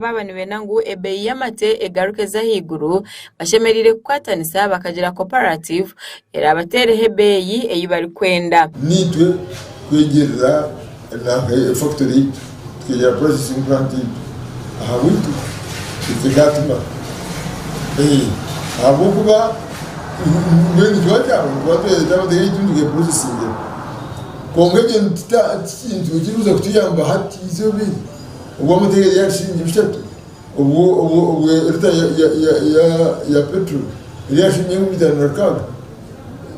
Baaba nibenda ngu ebeeyi y'amate egaruke eze ahaiguru, bashemereire kukwatanisa bakagira cooperative eraabateereho ebeeyi ei barikwenda. Naitwe kwegyerera factory yaitu, tukegyera processing plant yaitu ahabwaitu tekatumara ahabw'okuba mbwenu nituba twayeta amate gaitu nituge processingira kwonka ekyo tikintu ekirikuza kutuyamba hati eizooba eri. Obwo amate gari aha shilingi bishatu, obwo obwo lita ya ya ya ya ya petrol eri aha shilingi 5600,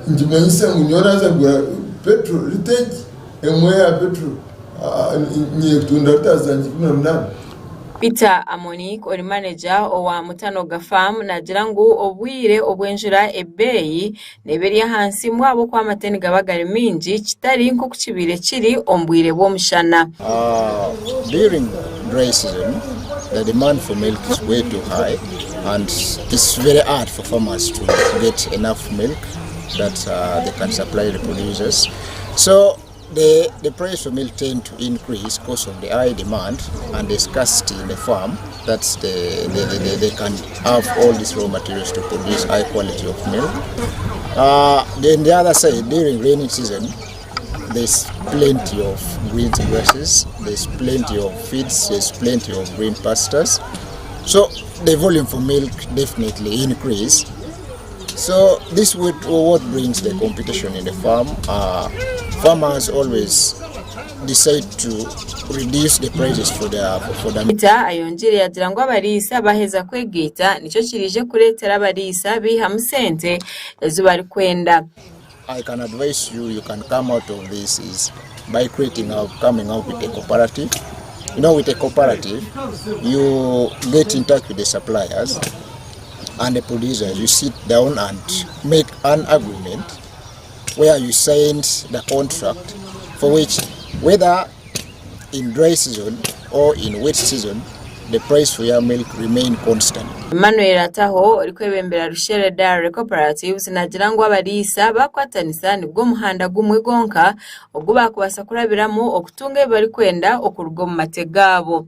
nikimanyisa ngu nyowe naaza kugura petrol lita egi emwe ya petrol nyine kutunda lita zangye 18. Peter Amonik ori maneja owa Mutanoga Farm naagira ngu obwire obw'enjura ebeeyi neeba eri ahansi mbwa ahabw'okuba amate nigaba gari maingi kitari nk'oku kibaire kiri omu bwire bw'omushana. During dry season the demand for milk is way too high and it's very hard for farmers to get enough milk that they can supply the producers. So the, the price for milk tend to increase because of the high demand and the scarcity in the farm that they, they, they, they can have all these raw materials to produce high quality of milk. Then the other side, during rainy season, there's plenty of green grasses, there's plenty of feeds, there's plenty of green pastures. So the volume for milk definitely increase. So this would what brings the competition in the farm. Farmers always decide to reduce the prices for the for the Peter ayongyire yagira ngu abariisa baheza kwegaita nikyo kiriije kureetera abariisa baihamu sente ezi barikwenda. I can advise you, you can come out of this is by creating out, coming out with a cooperative. You know, with a cooperative, you get in touch with the suppliers and the producers. You sit down and make an agreement where you sign the contract for which whether in dry season or in wet season, the price for your milk remain constant. Emmanuel Ataho orikwebembera Rushere Dairy Cooperatives naagira ngu abariisa baakwatanisa nigwo muhanda gumwe gwonka ogu baakubaasa kurabiramu okutunga ebi barikwenda okuruga omu mate gaabo.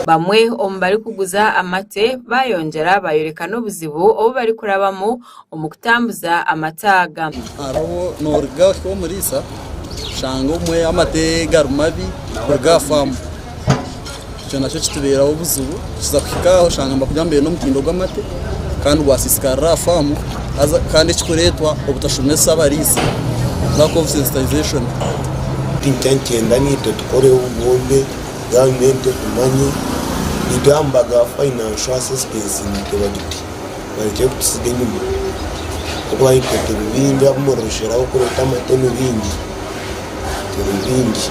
Bamwe omu barikuguza amate bayongyera bayoreka n'obuzibu obu barikurabamu omu kutambuza amate aga. Hariho noruga ohika omuriisa oshanga obumwe amate gari mabi kuruga aha faamu. Ekyo nakyo kitubeeraho obuzibu kiza kuhika aho oshanga nibakugira ngu baine omutindo gw'amate kandi gwasiisikarira aha faamu haza kandi ekirikureetwa obutashomesa abariisa lack of sensitization. Tinkyenda naitwe tukoreho obugombe gavumenti etumanye naitwe aha mubaga wa financial assistance naitwe bagite barekye kutusiga enyima ahabw'okuba itwe turi baingi abu murishiraho kureeta amate ni baingi turi baingi.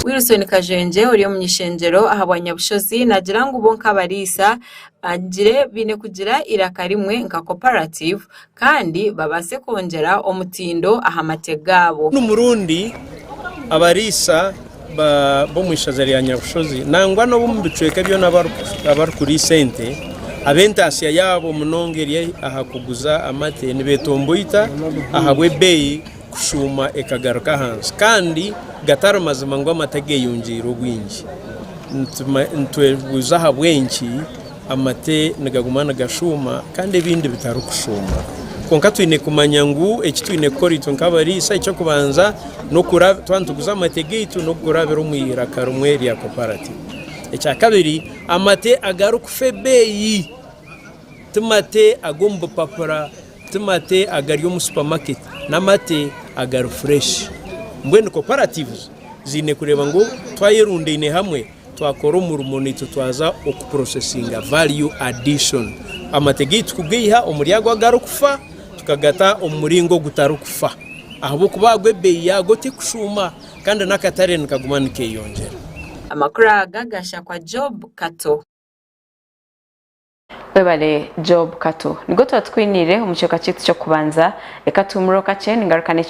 Wilson Kajwengye ori omuny'ishengyero ahabwa Nyabushozi naagira ngu bo nk'abariisa bagire baine kugira eiraka rimwe nka cooperative kandi babaase kwongyera omutindo aha mate gaabo. Ogu murundi abariisa b'omu ishaza rya Nyabushozi nangwa n'ab'omu bicweka byona abarikuriisa ente, ab'entaasya yaabo munonga eri aha kuguza amate nibetomboita ahabw'ebeeyi kushuuma ekagaruka ahansi kandi gatari mazima ngu amate geyongyeire obwingi. Nitwebuuza ahabw'enki amate nigaguma nigashuuma kandi ebindi bitarikushuuma. Kwonka twine kumanya ngu eki twine kukora itwe nk'abariisa eky'okubanza twaba nituguza amate gaitu n'okurabira omu iraka rimwe rya cooperative. Ekyakabiri amate agarikufa ebeeyi ti mate ag'omu bupapura Ti mate agari omu supermarket, n'amate agari fresh. Mbwenu cooperatives ziine kureeba ngu twayerundaine hamwe twakora omurimo naitwe twaza oku processinga value addition. Amate gaitu kugaiha omuri ago agarikufa. Tukagata omu muringo ogutarikufa ahabw'okuba ago ebeeyi yaago tekushuuma kandi n'akatare nikaguma nikeeyongyera. Amakuru aga gashakwa Job Kato. Webale Job Kato. Nigo tuba tukwiniire omu kicweka kyaitu ky'okubanza. Reka tuhumureho kakye ningaruka n'ekicweka.